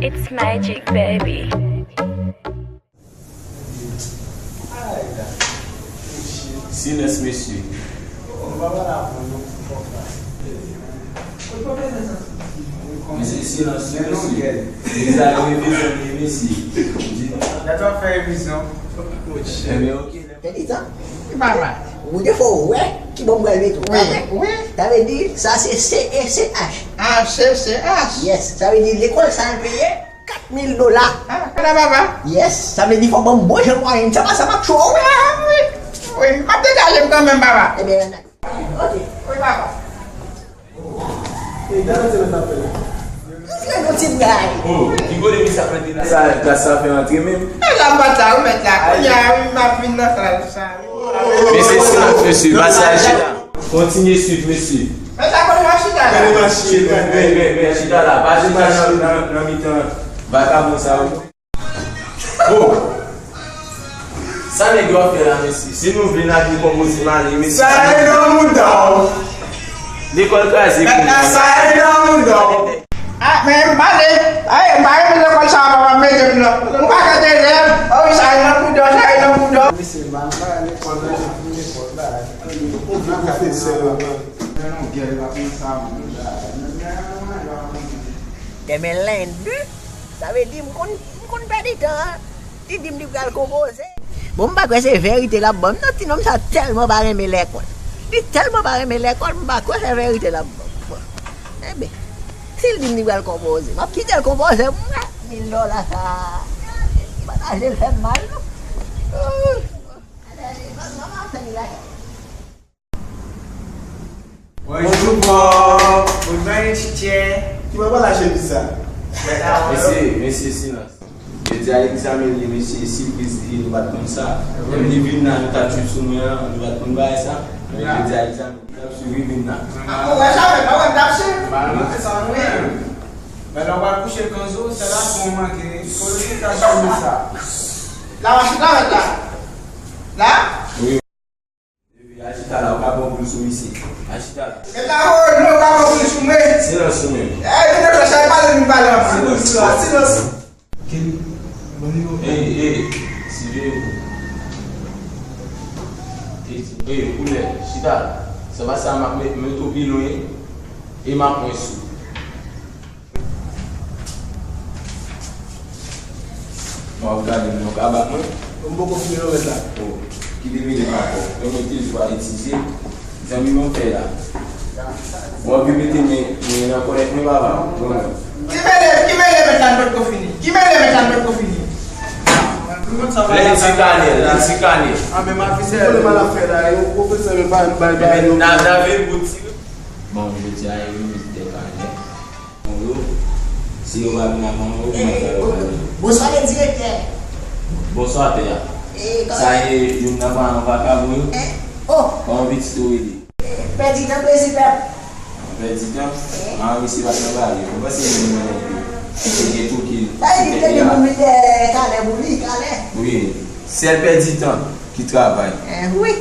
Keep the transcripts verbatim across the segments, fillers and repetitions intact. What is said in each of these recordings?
It's magic, baby. Silans, mesye. Mesye, silans, mesye. Deja leve zanmi, mesye. Gade w ap fè revizyon. Ebyen, oke. Fè di tan. Papa. Ou defo wè ki bò m pral mete w. Wi, wi. Sa vle di, sa se C E C H. Ah, C C H. Yes, sa vle di lekòl sa l peye kat mil dola. Ah, kòlè papa. Yes, sa vle di fò ban m bon jan mwayen. Sa pa sa m ap cho. Wi, wi. Wi, m ap degaje m kanmenm, papa. Ebyen, ok. Wi, papa. Ey, gade ti lòt apèl la. Rantre nou ti bray. Oh, ki kote misye ap rantre la? Sa, klas sa fè rantre menm. E la m pa ta remèt la. Kounye a, wi, m ap vin nan klas sa. Mesye, silans, mesye. Pase al chita. Kontinye swiv, mesye. Men sa kote m ap chita la. Kote m ap chita? Men, men, men, men, chita la. Pa chita nan, nan, nan mitan vakabon sa yo. Oh! Sa nèg yo ap fè la, mesye? Si nou vle n a dekonpoze m ale, mesye. Sa e nan mouda w. Lekòl kraze kounye a. Sa e nan mouda w. Ah, men m pale. Ay, m pa renmen lekòl sa a, papa, m mete m nan. Ou ka gade elèv, oh, sa e nan mouda w, sa e nan mouda w. Mesye, m pa renmen lekòl la, m pa renmen lekòl la. Ou vle pwofesè yo. Men non, gèl pa konn sa, moun la. Demen lendi, sa vle di m konn, m konn pèdi tan an. Li di m li pral konpoze. Bon, m pa kwè se verite l ap ban m non, ti nonm sa tèlman pa renmen lekòl. Li tèlman pa renmen lekòl, m pa kwè se verite l ap ban m. Bon, enben, si l di m li pral konpoze, m ap kite l konpoze pou mwen. Mil dola sa, m pa ta vle l fè m mal non. Ooh. Bonjou, pwòf. Good morning, teacher. Ki bò w al achte pizza? Mesye, mesye, silans. Jodi a egzamen li, mesye, sipriz li, nou pa t konn sa. Menm li vin la, nou t ap swiv sou mwen an, nou pa t konn bagay sa. Men jodi a egzamen, nou t ap swiv, li vin la. Ah, ou wè sa, men pa wè m t ap swiv. Mwen se sa, mwen. Men lè w pral kouche kanzo, se la pou w manke. Kote w te ta swiv sa? La, machin la, mèt la. La? Wi. Al chita la, ou ka pran poul sou misye. Al chita la. E ta ou, non, ou ka pran poul sou mwen. Silans ou menm. E, vin nan klas la, pale, vin pale anpil. Silans. Silans. Ey, ey, siveye pou. Ey, ey, koulè, chita la. Se pa sa m ap met, met ou pi lwen, e m ap pran sou. W ap gade m, w ka bat mwen? M poko fini lorèt la. Oh, kite mele pa kò. Mwen mete jou a etidye. Zanmi m ap fè la. W ap vin mete men, men nan kòlèt mwen, papa. Bon. Ki mele, ki mele mèt la n potko fini? Ki mele mèt la n potko fini? Lendi kanè, lendi kanè. Ah, men m ap vin. Pwoblèm a l ap fè la, yo, pwofesè yo pa bay bagay yo. Nan, nan vil pou tire. Bon, jodi a, yo vin vizitè kanè. Yo, si yo pa vin avan mwen, ou konn fè yo pale. Bonswa, le direktè. Bonswa, pè a. Sa e youn nan paran vakabon yo? Oh. Kòman pitit ou rele? Pèditan, prensipal. Pèditan? Ah, misye pa travay. Ou panse li menm nèg yo? Se gen tou ki. Sa e ki te gen pou mete kanè pou li, kanè? Wi. Sèl pèditan ki travay. Wi.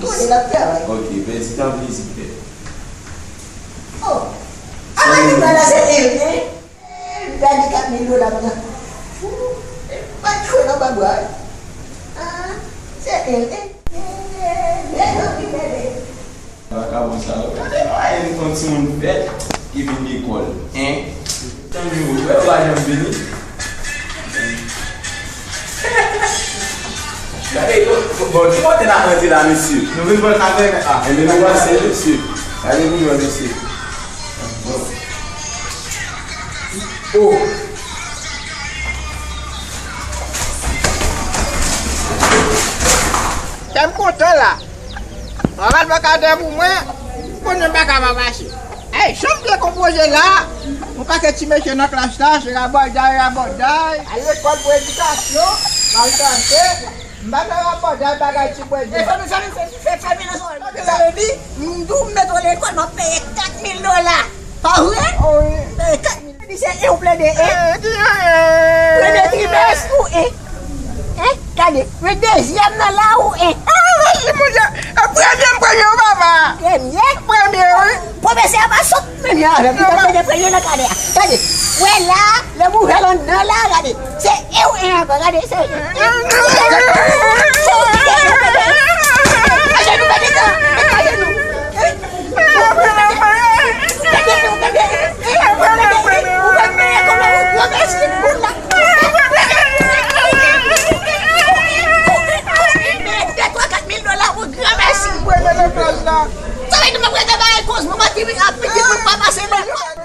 Kote l ap travay? Ok, pèditan vizitè. Oh! Ala ki bagay la se el, en? Li pèdi kat mil dola m nan. Fou! Pa t kwè nan bagay. Ah, se el, en? Vakabon sa yo. Gade mwayen yon timoun fèt ki vin lekòl, en? Tann yo, wè yo pa janm vini. Gade yo, bon, ki kote n ap rantre la, mesye? Nou vin pran kafè, ah. Enben, nou pase, mesye. Gade pou mwen, mesye. Bon. Oh. Kè m kontan la. Papa l pa ka dèyè pou mwen, m konnen m pa ka pa mache. Ey, jan m te konpoze la, yon pakèt ti mesye nan klas la, se rabòday, rabòday. Al lekòl pou edikasyon, maltrate, m pa nan rabòday bagay ti bwè dlo. Mezanmi, mezanmi, fè, fè, fè, mezanmi. Sa vle di, m di w m mete w lekòl, m ap peye kat mil dola. Pa vre? Wi. Peye kat mil. Li se en, ou plede en. Premye trimès ou en. En, gade, men dezyèm nan la ou en. Ah, li moun yo ap Premye, m premye, wi, papa. Premye? Premye, wi. Pwofesè a pa sot menm jan avè m. Li t ap mete premye nan kanè a. Gade, wè la, lè m ouvè l anndan la, gade. Se e w en ankò, gade, se. Ajenou, mete tan, ajenou.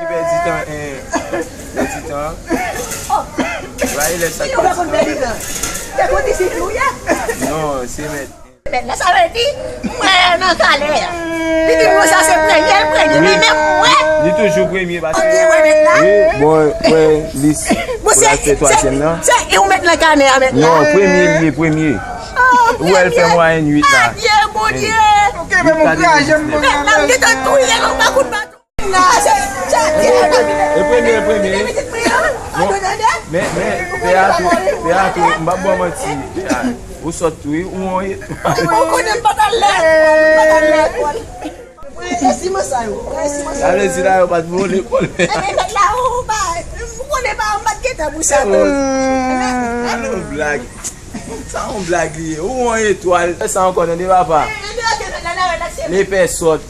Ki pèdi tan, en, pèdi tan. Ba e lè sa. Non, se mèt. Mèt la, sa vle di, m wè nan kanè a. Li di m konsa se premye, l premye, men menm mwen. Li toujou premye, paske. Ok, wè, mèt la. Wi, bon, wè, lis. Bon, pou l se, al fè se, twazyèm nan. Se, e ou mèt nan kanè a, mèt la. Non, premye, li ye, premye. Ah, ou wè, l fè premye. Mwayèn uit la. Adye, Bondye. Ok, men m kraze m. Mèt la, m gentan touye l anba kout baton. E premye, e premye. Non, men, men, pè a tou, pè a tou, m p ap ba w manti, pè a, ou sòt tou, wi, ou on. Ou konnen m pa t al lekòl, m pa t al lekòl. Mwen, e siman sa yo, mwen, e siman sa yo. Sa vle di la, yo pa t voye lekòl. Ebyen, mèt la, ou pa, ou konnen pa, m pa t gentan pou sa. Sa yon blag. Sa yon blag li ye. Ou on etwal. Fè sa ankò, tande, papa. Lepè sòt.